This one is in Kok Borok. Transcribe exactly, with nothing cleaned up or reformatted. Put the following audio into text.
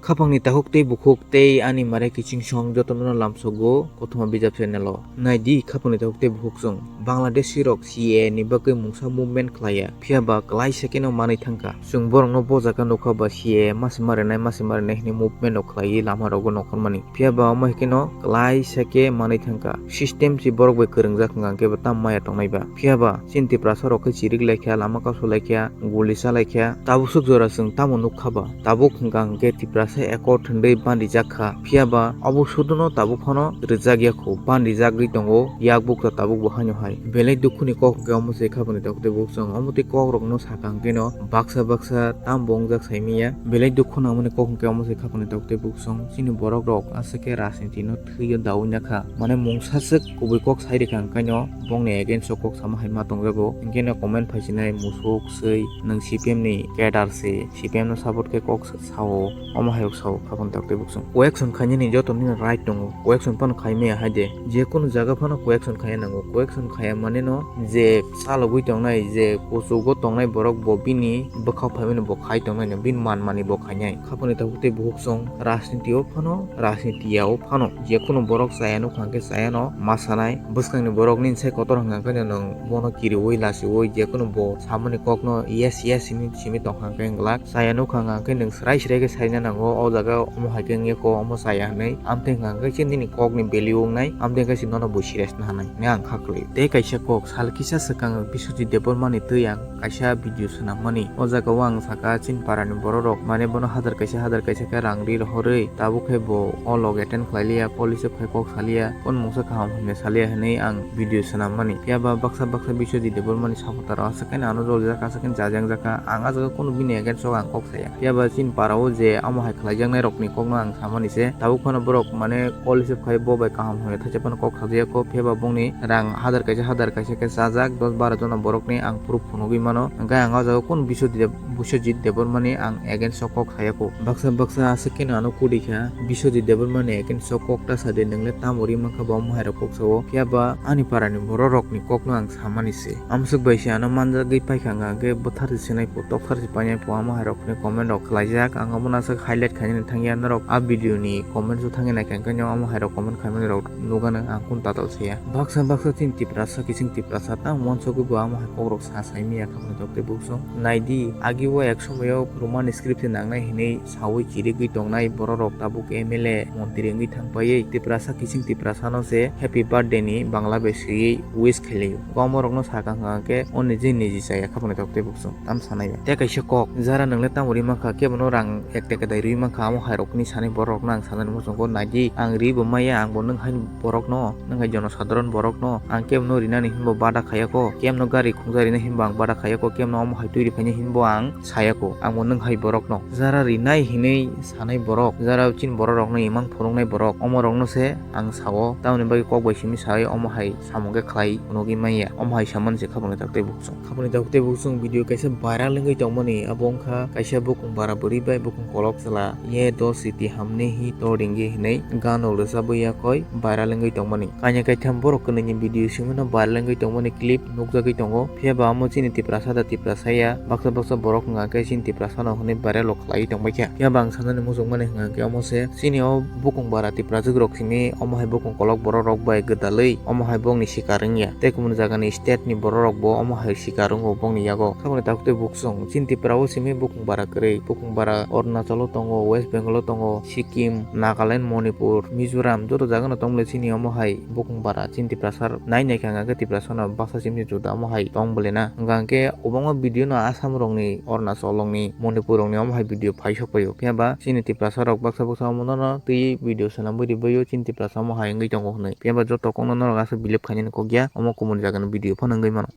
Khapangni takhuk tei bukhuk tei ani mare kiching song jotono lamsogo Kothoma Bijap channel o. Naidi khapangni takhuk tei bukhuk chwng Bangladeshi rok C A A ni bagwi mungsa movement khlaiya, phiya ba kwlaisa kheno manwi thangkha. Chwng borokno bo jaga nukha ba C A A mase marinai, mase marinai hwnwi movement rok khlaiwi lama rogo nongkhormani. Phiya ba omo hai kheno kwlaisa khe manwi thangkha. System se borok bai kwrwngjak hwnkha hwnkhe bo tamo maya tongnai ba. Phiya ba chini Tiprasa rok khe chirik laikha, lama kasu laikha, guli cha laikha. Tabuk swk jora chwng tamo nukha ba. Tabuk hwnkha hwnkhe Tiprasa accord hwnwi bandijak kha. Phiya ba obo suduno tabuk phano rwjak ya kho, bandijagwi tongo yak bukcha tabuk bo haino hai. Belai dukhuni kok hwnkhe omo se khapangni takhuk tei bukhuk chwng. Omo tei kok rokno sakha hwnkhe no baksa baksa tamo bo wngjak saimanya. Belai dukhu nangmani kok hwnkhe omo se khapangni takhuk tei bukhuk chwng. Chini borok rok aswk khe rajniti no thwiyo daui nakha. Mane mungsa swk kubui kok sai rikha hwnkhe no bongni against o kok sama hai ma tongjago. Hwnkhe no comment phaisinai musuk swi nwng C P M ni cadre se, C P M no support khe kok sao, omo hai rok sao khapangni takhuk tei bukhuk chwng. Coaction khainani joto nini right tongo, coaction phano khaimaya hai de. Je kunu jaga phano coaction khaiya nango, coaction khaiya mane no je chalogwi tongnai, je kuchugo tongnai borok bo bini bwkhao phaimani bo khai tongnai no, bini manmani bo khainai. Khapangni takhuk tei bukhuk chwng rajniti o phano, rajniti ya o phano je kunu borok chaya nukha hwnkhe chaya no ma sanai. Bwskangni borok nini sai kotor hwnkha hwnkhe no nwng bono kiriui lasiui je kunu bo samani kokno yes yes hwnwi simi tongkha hwnkhe glak. Chaya nukha hwnkha hwnkhe nwng swrai swrai khe saina nango, o jaga omo hai khe wngya kho, omo chaya hwnwi. Amtwi hwnkha hwnkhe se nini kokni value wngnai, amtwi hwnkhe se nono bo serious na hwnwi ang kha kwlwi. Tei kaisa kok sal kisa swkang Biswajit Debbarmani twi ang kaisa video swnammani. O jaga o ang saka chini para ni borok rok mane bono hazar kaisa hazar kaisa khe rang ri rohorwi tabuk khe bo o log attend khlai liya, college o phai kok sa liya, kon mungsa kaham hwnwi sa liya hwnwi ang video swnammani. Phiya ba baksa baksa Biswajit Debbarmani supporter rok aswk khe ano joljak, aswk khe jajak jakha, ang a jaga kunu bini against o ang kok saya. Phiya ba chini para o je amo hai khlaijaknai rok ni kok no ang samani se, tabuk phano borok mane college o phai bo bai kaham hwnwi thaisa phano kok sajakya kho, phiya ba bongni rang hazar kaisa hazar kaisa khe chajak, dos baro jona borok ni ang proof phunugwi mano. Hwnkhe ang o jaga kunu Biswajit Deb-, Biswajit Debbarmani ang against o kok saya kho. Baksa baksa aswk kheno ano kudi kha, Biswajit Debbarmani against o kok ta sa de, nwng le tamo ri mankha bo omo hai rok kok sao. Phiya ba ani para ni borok rok ni kok no ang samani se. Amswk bai se ano manjagwi paikha hwnkha hwnkhe bwthar se sinai pho, tokthar se painai pho, omo hai rok ni comment rok khlaijak. Ang obono aswk highlight khainani thangya norok a video ni comment o thangwi naikha hwnkhe no omo hai rok comment khaimani rok nukgano ang kunu tatal saya. Baksa baksa chini Tiprasa kiching Tiprasa tamo uansukgwi bo amo hai kokrok sa saimaya khapangni takhuk tei bukhuk chwng. Naidi, agi o ek somoyo Roman script se nangnai hinwi saui chirigwi tongnai borok rok tabuk M L A montri wngwi thangpaiwi Tiprasa kiching Tiprasa no se happy birthday ni Bangla bai swiwi wish khailai o. Omo rok no sakha hwnkha khe o niji niji chaya khapangni takhuk tei bukhuk chwng. Tam sanai ba. Tei kaisa kok, jara nwng le tamo ri mankha, kebo no rang ek taka dai ri mankha, amo hai rok ni sanai borok no ang sanani muchungo naidi, ang ri bo maya, ang bo nwng hai borok no, nwng hai jono sadharon borok no, ang kebo no rinani hinbo bada khaya kho, kebo no gari khungja rinai hinbo ang bada khaya kho, kebo no omo hai twi ri phainai hinbo ang saya kho, ang bo nwng hai borok no. Jara rinai hinwi sanai borok, jara chini borok rok no imang phunuknai borok, omo rok no se ang sao, tamoni bagwi kok bai simi sai omo hai samung khe khlai phunugwi manya, omo hai samani se khapangni takhuk tei bukhuk chwng. Khapangni takhuk tei bukhuk chwng video kaisa viral wngwi tongmani, abo wngkha kaisa bukung bara bwrwi bai bukung kolok chwla ye do siti hamni hi to ringi hinwi gan rok rwchabwi yakoi viral wngwi tongmani. Kainwi kaitham borok kwnwi ni video simi no viral wngwi tongmani clip nukjagwi tongo. Phiya ba omo chini Tiprasa da Tiprasa ya, baksa baksa borok wngkha khe chini Tiprasa no hwnwi viral rok khlaiwi tongbaikha. Phiya ba ang sanani muchungmani hwnkha khe omo se chini o bukung bara Tiprajwk rok simi omo hai bukung kolok borok rok bai gwdalwi omo hai bokni sikar wngya. Tei kumuni jagani state ni borok rok bo omo hai sikar wngo bokni yago. Khapangni takhuk tei bukhuk chwng, chini Tripura o simi bukung bara kwrwi, bukung bara Arunachal o tongo, West Bengal o tongo, Sikkim, Nagaland, Manipur, Mizoram joto jagano tongmole chini omo hai bukung bara chini Tiprasa nai naikha hwnkha khe Tiprasa no baksa simi juda omo hai tong bole na. Hwnkha hwnkhe kwbangma video no Assam rokni, Arunachal rokni, Manipur rokni omo hai video phai sok phaio. Phiya ba chini Tiprasa rok baksa baksa omo no twi video swnam bui rwbaio chini Tiprasa omo hai wngwi tongo hwnwi. Phiya ba joto kokno norok aswk believe khainani kok ya, omo kumuni jagani video phano wngwi mano.